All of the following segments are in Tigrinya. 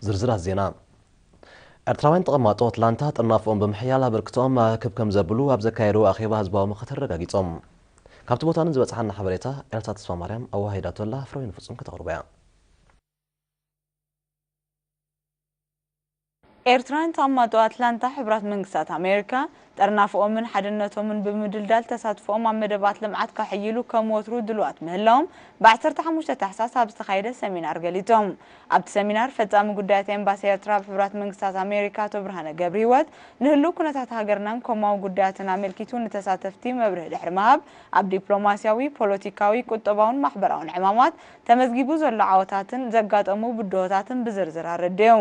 ዝርዝራት ዜና። ኤርትራውያን ተቐማጦ ኣትላንታ ጥርናፍኦም ብምሕያል ኣበርክቶኦም ኣክብ ከም ዘብሉ ኣብ ዘካየድዎ ኣኼባ ህዝባዊ ምኽክር ኣረጋጊጾም። ካብቲ ቦታ ንዝበጽሓና ሓበሬታ ኤልሳ ተስፋ ማርያም ኣወሃሂዳቶ ኣላ፣ ፍረወይኒ ፍጹም ከተቕርቦ እያ። ኤርትራውያን ተቐማጦ ኣትላንታ ሕቡራት መንግስታት ኣሜሪካ ጥርናፍኦምን ሓድነቶምን ብምድልዳል ተሳትፎኦም ኣብ መደባት ልምዓት ከሕይሉ ከም ወትሩ ድሉዋት ምህላዎም ብ ዓሰርተ ሓሙሽተ ታሕሳስ ኣብ ዝተኻየደ ሰሚናር ገሊጾም። ኣብቲ ሰሚናር ፈጻሚ ጉዳያት ኤምባሲ ኤርትራ ኣብ ሕቡራት መንግስታት ኣሜሪካ ኣቶ ብርሃነ ገብረሂወት ንህሉው ኩነታት ሃገርናን ኮማዊ ጉዳያትን ኣመልኪቱ ንተሳተፍቲ መብርሂ ድሕሪ ምሃብ ኣብ ዲፕሎማስያዊ፣ ፖለቲካዊ፣ ቁጠባውን ማሕበራውን ዕማማት ተመዝጊቡ ዘሎ ዓወታትን ዘጋጠሙ ብድሆታትን ብዝርዝር ኣረደዩ።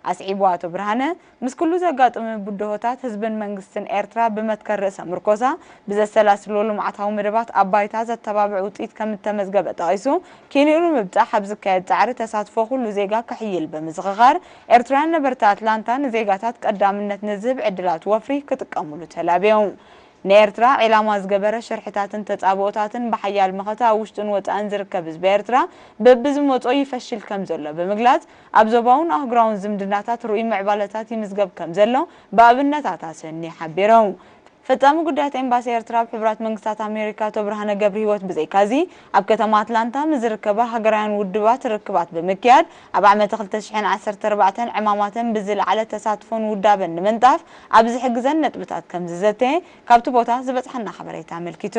ኣስዒቡ ኣቶ ብርሃነ፣ ምስ ኩሉ ዘጋጥሙ ብድሆታት ህዝብን መንግስትን ኤርትራ ብመትከል ርእሰ ምርኮሳ ብዘሰላስሎ ልምዓታዊ መደባት ኣብ ባይታ ዘተባብዕ ውፅኢት ከም እተመዝገበ ጠቒሱ፣ ኪንኡ ንምብጻሕ ኣብ ዝካየድ ጻዕሪ ተሳትፎ ኩሉ ዜጋ ክሕይል ብምዝኽኻር፣ ኤርትራውያን ነበርቲ ኣትላንታ ንዜጋታት ቀዳምነት ንዝህብ ዕድላት ወፍሪ ክጥቀሙሉ ተላብዮም። ንኤርትራ ዒላማ ዝገበረ ሽርሕታትን ተጻብኦታትን ብሓያል መኸተ ኣብ ውሽጥን ወጻእን ዝርከብ ህዝቢ ኤርትራ በብዝመጾ ይፈሽል ከም ዘሎ ብምግላጽ፣ ኣብ ዞባውን ኣህጉራውን ዝምድናታት ርኡይ ምዕባለታት ይምዝገብ ከም ዘሎ ብኣብነታት ኣሰንዩ ሓቢሮም። ፈጻሚ ጉዳያት ኤምባሲ ኤርትራ ኣብ ሕቡራት መንግስታት ኣሜሪካ ኣቶ ብርሃነ ገብረሂወት ብዘይካዚ፣ ኣብ ከተማ ኣትላንታ ምስ ዝርከባ ሃገራውያን ውድባት ርክባት ብምክያድ፣ ኣብ ዓመተ ክልተ ሽሕን ዓሰርተ ኣርባዕተን ዕማማተን ብዝለዓለ ተሳትፎን ውዳበን ንምንጣፍ ኣብ ዝሕግዘን ነጥብታት ከም ዝዘተየ ካብቲ ቦታ ዝበጽሓና ሓበሬታ ኣመልኪቱ።